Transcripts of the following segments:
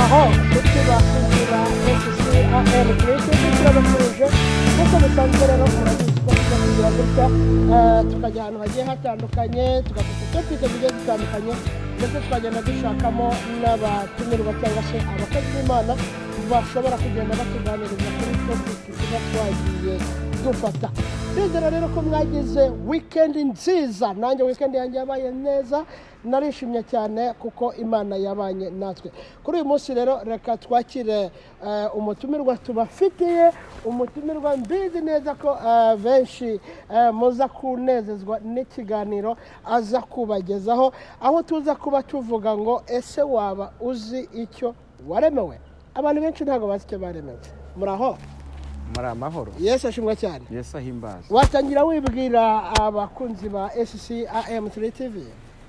Muraho nshuti bakunzi ba SCAM Creative, turabasuhuje nk'uko bisanzwe. Rero murabizi ko tujya kugira gutya, tukajya ahantu hagiye hatandukanye, tugafata topic zigiye zitandukanye, ndetse tukagenda dushakamo n'abatumirwa cyangwa se abakozi b'Imana bashobora kugenda batuganiriza kuri topic tuba twagiye dufata. Ndizera rero ko mwagize weekend nziza. Nanjye weekend yanjye yabaye neza, narishimye cyane kuko Imana yabanye natwe. Kuri uyu munsi rero reka twakire umutumirwa tubafitiye, umutumirwa mbizi neza ko benshi muza kunezezwa n'ikiganiro aza kubagezaho, aho tuza kuba tuvuga ngo: "Ese waba uzi icyo waremewe?" Abantu benshi ntabwo bazi icyo baremewe. Muraho? Muri amahoro? Yesu ashimwe cyane. Yesu ahimbaza. Watangira wibwira abakunzi ba SCAM3 TV.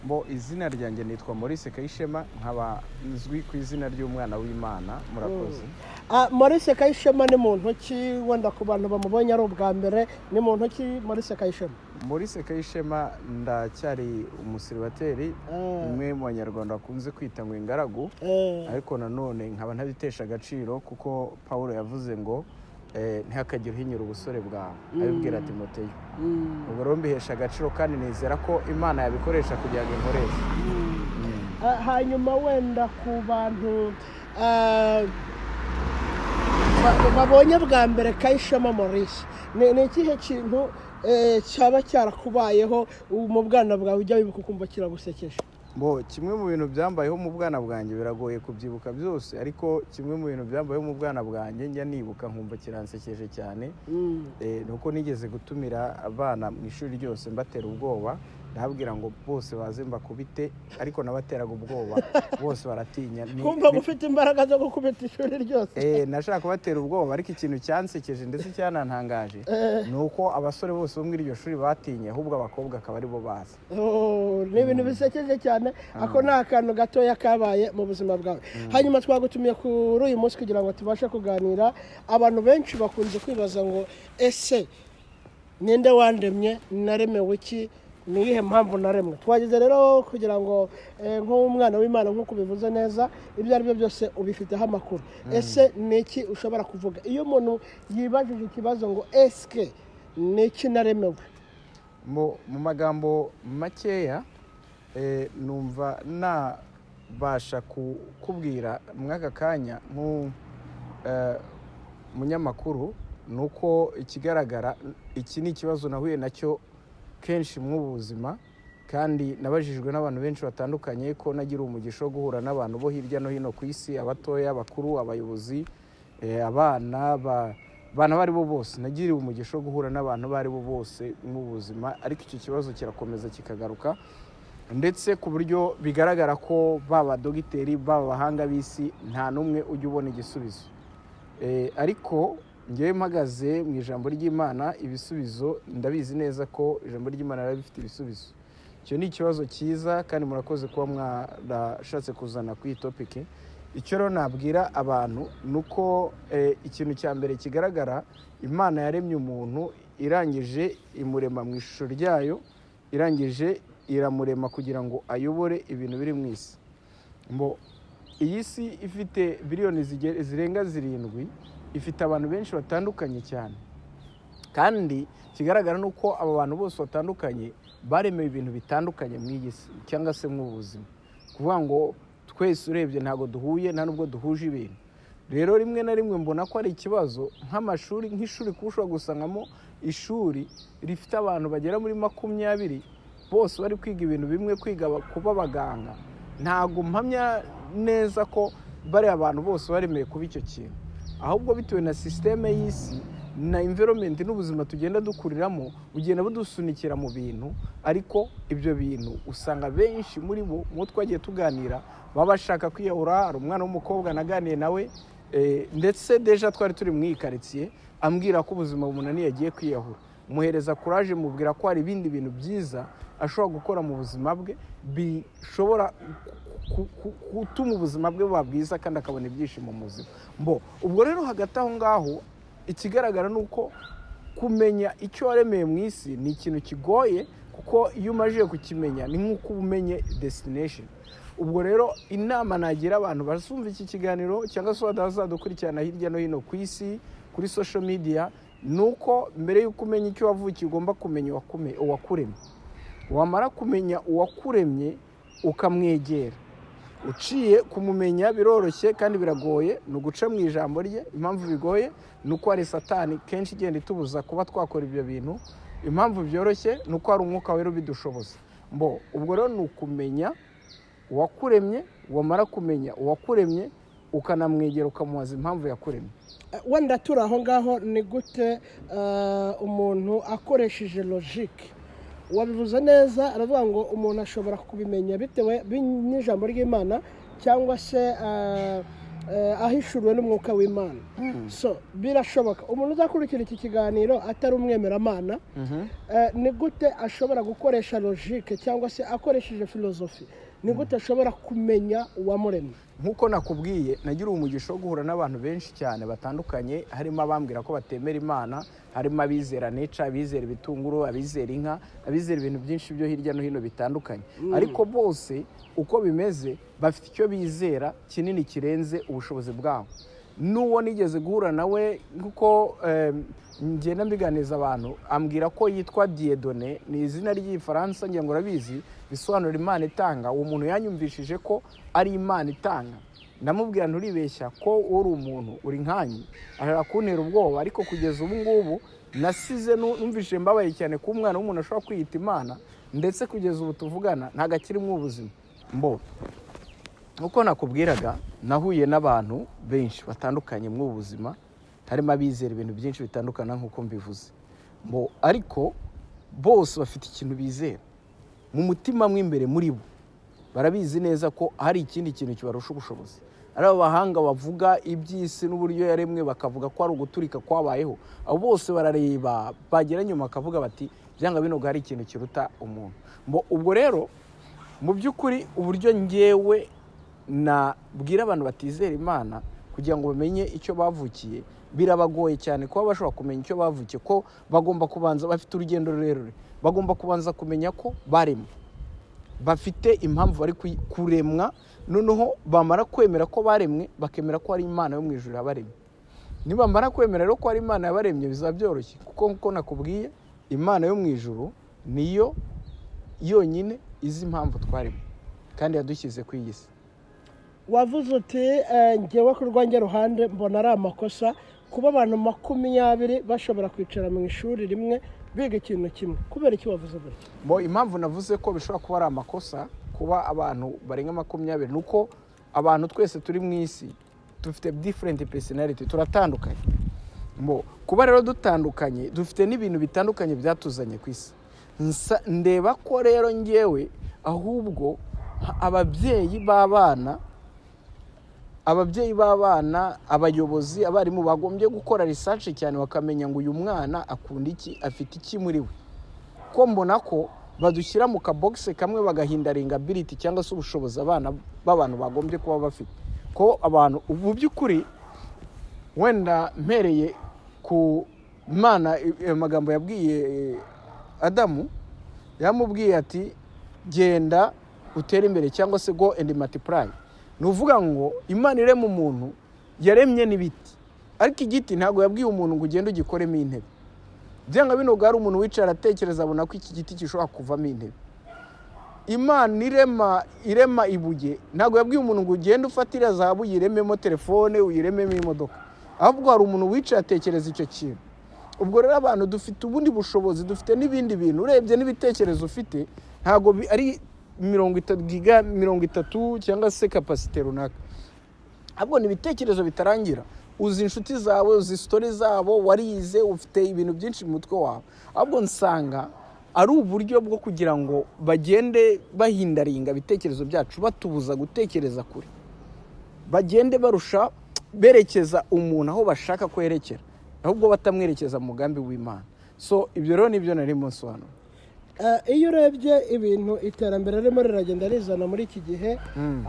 Mbo izina ryanjye nitwa Maurice Kayishema, nkaba nzwi ku izina ry'umwana w'Imana. Murakoze. Maurice Kayishema ni muntu ki? Wenda ku bantu bamubonye ari ubwa mbere, ni muntu ki Maurice Kayishema? Maurice Kayishema, ndacyari umuseribateri, umwe mu Banyarwanda bakunze kwita ngo ingaragu, ariko nanone nkaba ntabitesha agaciro, kuko Paul yavuze ngo ntihakagire uhinyura ubusore bwawe, abibwira Timoteyo. Ubwo rero mbihesha agaciro kandi nizera ko Imana yabikoresha kugira ngo inkoreshe. Hanyuma wenda ku bantu babonye bwa mbere Kayishema Maurice, ni ikihe kintu cyaba cyarakubayeho mu bwana bwawe ujya wibuka ukumva kiragusekeje? Bo, kimwe mu bintu byambayeho mu bwana bwanjye, biragoye kubyibuka byose, ariko kimwe mu bintu byambayeho mu bwana bwanjye njya nibuka nkumva kiransekeje cyane, ni uko nigeze gutumira abana mu ishuri ryose, mbatera ubwoba, ndababwira ngo bose baze mbakubite, ariko nabateraga ubwoba bose baratinya. Kumva ufite imbaraga zo gukubita ishuri ryose. Nashaka kubatera ubwoba, ariko ikintu cyansekeje ndetse cyanantangaje ni uko abasore bose bo muri iryo shuri batinye, ahubwo abakobwa akaba aribo baza. Oh, ni ibintu bisekeje cyane. Ako ni akantu gatoya kabaye mu buzima bwawe. Hanyuma twagutumiye kuri uyu munsi kugira ngo tubashe kuganira. Abantu benshi bakunze kwibaza ngo: "Ese ninde wandemye? Naremewe iki? Ni iyihe mpamvu naremwe?" Twageze rero kugira ngo nk'umwana w'Imana, nk'uko ubivuze neza, ibyo ari byo byose ubifiteho amakuru. Ese ni iki ushobora kuvuga iyo umuntu yibajije ikibazo ngo: "Esike ni iki naremewe?" Mu magambo makeya, numva nabasha kukubwira muri aka kanya nk'umunyamakuru ni uko ikigaragara, iki ni ikibazo nahuye nacyo kenshi mu buzima, kandi nabajijwe n'abantu benshi batandukanye, ko nagira umugisha wo guhura n'abantu bo hirya no hino ku isi, abatoya, abakuru, abayobozi, abana, abantu abo ari bo bose. Nagiriwe umugisha wo guhura n'abantu abo ari bo bose mu buzima, ariko icyo kibazo kirakomeza kikagaruka, ndetse ku buryo bigaragara ko baba dogiteri, baba abahanga b'isi, nta n'umwe ujya ubona igisubizo. Ariko ngewe mpagaze mu ijambo ry'Imana, ibisubizo ndabizi neza ko ijambo ry'Imana riba rifite ibisubizo. Icyo ni ikibazo cyiza kandi murakoze kuba mwarashatse kuzana kuri iyi topic. Icyo rero nabwira abantu ni uko ikintu cya mbere kigaragara, Imana yaremye umuntu, irangije imurema mu ishusho ryayo, irangije iramurema kugira ngo ayobore ibintu biri mu isi. Mbo iyi si ifite biliyoni zirenga 7, ifite abantu benshi batandukanye cyane, kandi ikigaragara ni uko abo bantu bose batandukanye baremewe ibintu bitandukanye mu iyi si cyangwa se mu buzima. Kuvuga ngo twese urebye ntabwo duhuye, nta nubwo duhuje ibintu. Rero rimwe na rimwe mbona ko ari ikibazo nk'amashuri, nk'ishuri, kuba ushobora gusangamo ishuri rifite abantu bagera muri 20 bose bari kwiga ibintu bimwe, kwiga kuba abaganga. Ntabwo mpamya neza ko bariya abantu bose baremeye kuba icyo kintu, ahubwo bitewe na système y'isi na environment n'ubuzima tugenda dukuriramo, bugenda budusunikira mu bintu. Ariko ibyo bintu usanga benshi muri bo, mu twagiye tuganira, baba bashaka kwiyahura. Hari umwana w'umukobwa naganiye nawe, ndetse déjà twari turi mu iyi karitsiye, ambwira ko ubuzima bumunaniye, agiye kwiyahura. Muhereza courage, mubwira ko hari ibindi bintu byiza ashobora gukora mu buzima bwe bishobora gutuma ubuzima bwe buba bwiza kandi akabona ibyishimo mu buzima. Mbo ubwo rero hagati aho ngaho, ikigaragara ni uko kumenya icyo waremeye mu isi ni ikintu kigoye. Kuko iyo umajije kukimenya, ni nk'uko uba umenye destination. Ubwo rero inama nagira abantu bazumva iki kiganiro cyangwa se bazadukurikirana hirya no hino ku isi kuri social media, ni uko mbere y'uko umenya icyo wavukiye, ugomba kumenya uwakuremye. Wamara kumenya uwakuremye, ukamwegera. Uciye kumumenya biroroshye kandi biragoye, ni uguca mu ijambo rye. Impamvu bigoye ni uko hari Satani kenshi igenda itubuza kuba twakora ibyo bintu. Impamvu byoroshye ni uko hari Umwuka Wera ubidushoboza. Mbo ubwo rero ni ukumenya uwakuremye. Wamara kumenya uwakuremye, ukanamwegera, ukamubaza impamvu yakuremye. Wenda turi aho ngaho, ni gute umuntu akoresheje logique, wabivuze neza, aravuga ngo umuntu ashobora kubimenya bitewe n'ijambo ry'Imana cyangwa se ahishuriwe n'Umwuka w'Imana. So birashoboka, umuntu uzakurikira iki kiganiro atari umwemeramana, ni gute ashobora gukoresha logique cyangwa se akoresheje filozofi, ni gute ashobora kumenya uwamuremye? Nk'uko nakubwiye, nagira umugisha wo guhura n'abantu benshi cyane batandukanye, harimo abambwira ko batemera Imana, harimo abizera nature, abizera ibitunguru, abizera inka, abizera ibintu byinshi byo hirya no hino bitandukanye. Ariko bose uko bimeze, bafite icyo bizera kinini kirenze ubushobozi bwabo. N'uwo nigeze guhura nawe, nk'uko ngenda mbiganiza abantu, ambwira ko yitwa Dieudonné, ni izina ry'Igifaransa, ngira ngo urabizi, bisobanura Imana itanga. Uwo muntu yanyumvishije ko ari Imana itanga. Ndamubwira: "Nturibeshya, ko uri umuntu, uri nkanjye." Ashaka kuntera ubwoba, ariko kugeza ubu ngubu nasize numvishije mbabaye cyane ko umwana w'umuntu ashobora kwiyita Imana. Ndetse kugeza ubu tuvugana ntabwo akirimo ubuzima. Mbo nkuko nakubwiraga, nahuye n'abantu benshi batandukanye muri ubu buzima, harimo abizera ibintu byinshi bitandukana nk'uko mbivuze. Mbo ariko bose bafite ikintu bizera mu mutima mo imbere muri bo, barabizi neza ko hari ikindi kintu kibarusha ubushobozi. Ari abo bahanga bavuga iby'isi n'uburyo yaremwe, bakavuga ko ari uguturika kwabayeho, abo bose barareba bagera nyuma bakavuga bati: "Byanga bino hari ikintu kiruta umuntu." Mbo ubwo rero mu by'ukuri, uburyo ngewe nabwira abantu batizera Imana kugira ngo bamenye icyo bavukiye, birabagoye cyane kuba bashobora kumenya icyo bavukiye, ko bagomba kubanza, bafite urugendo rurerure, bagomba kubanza kumenya ko baremwe, bafite impamvu bari kuremwa. Noneho bamara kwemera ko baremwe, bakemera ko ari Imana yo mu ijuru yabaremye. Nibamara kwemera rero ko ari Imana yabaremye, bizaba byoroshye, kuko nk'uko nakubwiye, Imana yo mu ijuru niyo yonyine izi impamvu twaremwe kandi yadushyize ku iyi si. Wavuze uti ngewe ku rwanjye ruhande mbona ari amakosa kuba abantu 20 bashobora kwicara mu ishuri rimwe biga ikintu kimwe. Kubera iki wavuze gutya? Bo, impamvu navuze ko bishobora kuba ari amakosa kuba abantu barenga 20, ni uko abantu twese turi mu isi dufite different personality, turatandukanye. Mo kuba rero dutandukanye, dufite n'ibintu bitandukanye byatuzanye ku isi. Ndeba ko rero ngewe ahubwo ababyeyi b'abana, abayobozi, abarimu bagombye gukora research cyane, bakamenya ngo uyu mwana akunda iki, afite iki muri we. Ko mbona ko badushyira mu kabogisi kamwe, bagahinderinga ability cyangwa se ubushobozi abana b'abantu bagombye kuba bafite. Ko abantu mu by'ukuri, wenda mpereye ku Mana, amagambo yabwiye Adamu, yamubwiye ati: "Genda utere imbere," cyangwa se "go and multiply." Ni uvuga ngo Imana irema umuntu, yaremye n'ibiti, ariko igiti ntabwo yabwiye umuntu ngo ugende ugikoremo intebe. Byanga bino hari umuntu wicara atekereza, abona ko iki giti gishobora kuvamo intebe. Imana irema ibuye, ntabwo yabwiye umuntu ngo ugende ufatire zahabu uyirememo telefone, uyirememo imodoka, ahubwo hari umuntu wicaye atekereza icyo kintu. Ubwo rero abantu dufite ubundi bushobozi, dufite n'ibindi bintu. Urebye n'ibitekerezo ufite, ntabwo ari 30 giga 30 cyangwa se capacité runaka, ahubwo ni ibitekerezo bitarangira. Uzi inshuti zawe, uzi story zabo, warize, ufite ibintu byinshi mu mutwe wawe. Ahubwo nsanga ari uburyo bwo kugira ngo bagende bahinderinga ibitekerezo byacu, batubuza gutekereza kure, bagende barusha berekeza umuntu aho bashaka kwerekera, ahubwo batamwerekeza mu mugambi w'Imana. So ibyo rero nibyo nari nsobanura. Iyo urebye ibintu iterambere ririmo riragenda rizana muri iki gihe,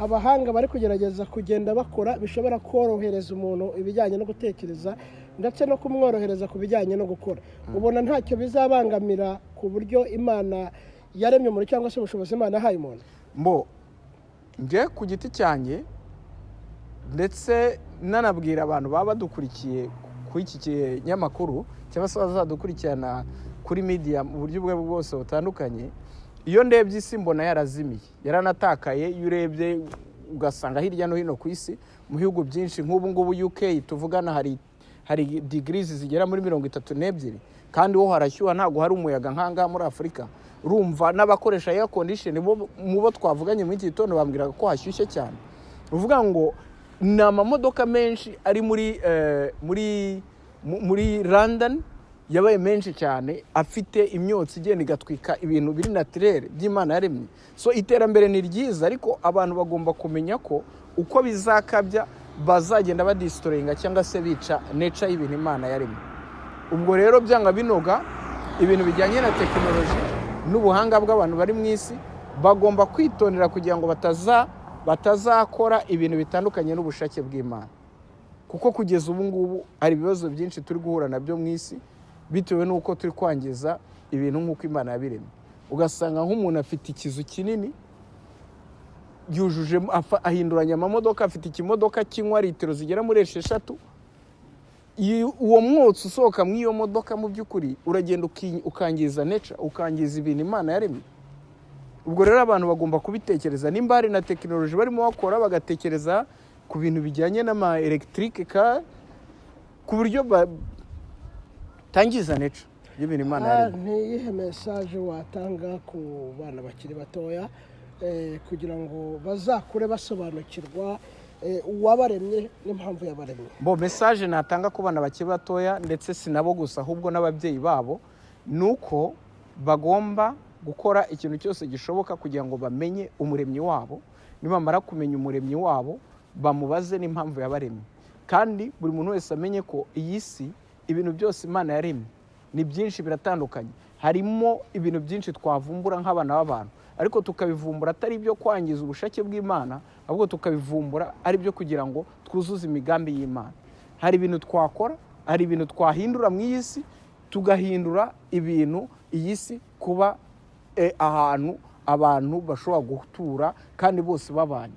abahanga bari kugerageza kugenda bakora bishobora korohereza umuntu ibijyanye no gutekereza ndetse no kumworohereza ku bijyanye no gukora, ubona ntacyo bizabangamira ku buryo Imana Yaremye umuntu, cyangwa se ubushobozi Imana yahaye umuntu? Mbo njye ku giti cyanjye, ndetse nanabwira abantu baba badukurikiye kuri iki kinyamakuru cyangwa se bazadukurikirana kuri media mu buryo ubwo aribwo bwose butandukanye, iyo ndebye isi mbona yarazimiye, yaranatakaye. Iyo urebye ugasanga hirya no hino ku isi, mu bihugu byinshi, nk'ubu ngubu UK tuvugana hari degrees zigera muri 32, kandi ho harashyuha, ntabwo hari umuyaga nk'ahangaha muri Afurika. Urumva n'abakoresha air condition bo mu bo twavuganye muri iki gitondo bambwiraga ko hashyushye cyane. Uvuga ngo ni amamodoka menshi ari muri London yabaye menshi cyane, afite imyotsi igenda igatwika ibintu biri naturel by'Imana yaremye. So iterambere ni ryiza, ariko abantu bagomba kumenya ko uko bizakabya bazagenda badestroyinga cyangwa se bica nature y'ibintu Imana yaremye. Ubwo rero byanga binoga, ibintu bijyanye na tekinoloji n'ubuhanga bw'abantu bari mu isi, bagomba kwitondera kugira ngo batazakora ibintu bitandukanye n'ubushake bw'Imana, kuko kugeza ubu ngubu hari ibibazo byinshi turi guhura nabyo mu isi bitewe n'uko turi kwangiza ibintu nk'uko Imana yabiremye. Ugasanga nk'umuntu afite ikizu kinini yujuje, ahinduranya amamodoka, afite ikimodoka kinywa litiro zigera muri 6. Uwo mwotsi usohoka mu iyo modoka mu by'ukuri uragenda ukangiza nature, ukangiza ibintu Imana yaremye. Ubwo rero abantu bagomba kubitekereza, nimba hari na tekinoloji barimo bakora, bagatekereza ku bintu bijyanye n'ama electric car ku buryo batangiza nature y'ibintu Imana yaremye. Ni iyihe message watanga ku bana bakiri batoya kugira ngo bazakure basobanukirwa uwabaremye n'impamvu yabaremye? Bo, message natanga ku bana bakiri batoya, ndetse si nabo gusa ahubwo n'ababyeyi babo, ni uko bagomba gukora ikintu cyose gishoboka kugira ngo bamenye umuremyi wabo. Nibamara kumenya umuremyi wabo, bamubaze n'impamvu yabaremye. Kandi buri muntu wese amenye ko iyi si, ibintu byose Imana yaremye ni byinshi, biratandukanye. Harimo ibintu byinshi twavumbura nk'abana b'abantu, ariko tukabivumbura atari ibyo kwangiza ubushake bw'Imana, ahubwo tukabivumbura ari ibyo kugira ngo twuzuze imigambi y'Imana. Hari ibintu twakora, hari ibintu twahindura mu iyi si, tugahindura ibintu, iyi si kuba ahantu abantu bashobora gutura kandi bose babanye.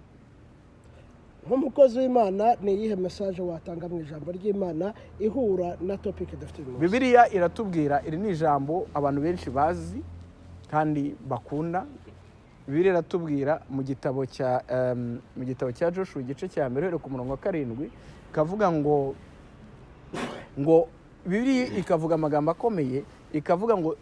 Nk'umukozi w'Imana, ni iyihe message watanga mu ijambo ry'Imana ihura na topic dufite uyu munsi? Bibiliya iratubwira, iri ni ijambo abantu benshi bazi kandi bakunda. Bibiliya iratubwira mu gitabo cya Joshua, igice cya 1, uhereye ku murongo wa 7, ikavuga ngo Bibiliya ikavuga amagambo akomeye, ikavuga ngo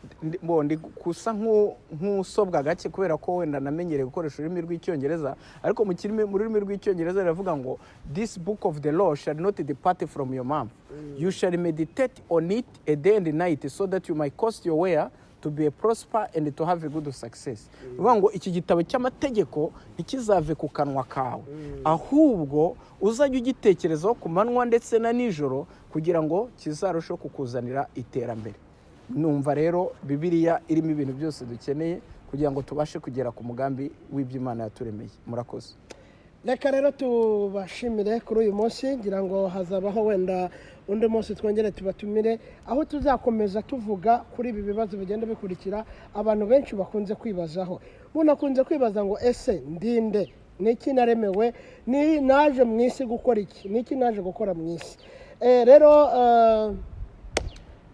ndi gusa nk'usobwa gake kubera ko wenda namenyereye gukoresha ururimi rw'Icyongereza, ariko mu rurimi rw'Icyongereza riravuga ngo: "This book of the law shall not depart from your mouth. You shall meditate on it a day and a night, so that you might cause your way to be a prosper and to have a good success." Bivuga ngo iki gitabo cy'amategeko ntikizave ku kanwa kawe, ahubwo uzajye ugitekerezaho ku manywa ndetse na nijoro, kugira ngo kizarusheho kukuzanira iterambere. Numva rero Bibiliya irimo ibintu byose dukeneye kugira ngo tubashe kugera ku mugambi w'ibyo Imana yaturemeye. Murakoze. Reka rero tubashimire kuri uyu munsi. Ngira ngo hazabaho wenda undi munsi twongere tubatumire, aho tuzakomeza tuvuga kuri ibi bibazo bigenda bikurikira abantu benshi bakunze kwibazaho. Umuntu kwibaza ngo: "Ese ndinde? Ni iki naremewe? Ni naje mu isi gukora iki? Ni iki naje gukora mu isi?" Rero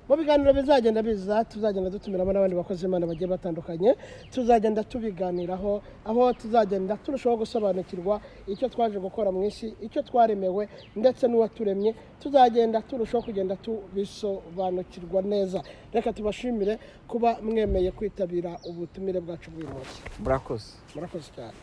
mu biganiro bizagenda biza, tuzagenda dutumiramo n'abandi bakozi b'Imana bagiye batandukanye, tuzagenda tubiganiraho, aho tuzagenda turushaho gusobanukirwa icyo twaje gukora mu isi, icyo twaremewe ndetse n'uwaturemye. Tuzagenda turushaho kugenda tubisobanukirwa neza. Reka tubashimire kuba mwemeye kwitabira ubutumire bwacu bw'uyu munsi. Murakoze. Murakoze cyane.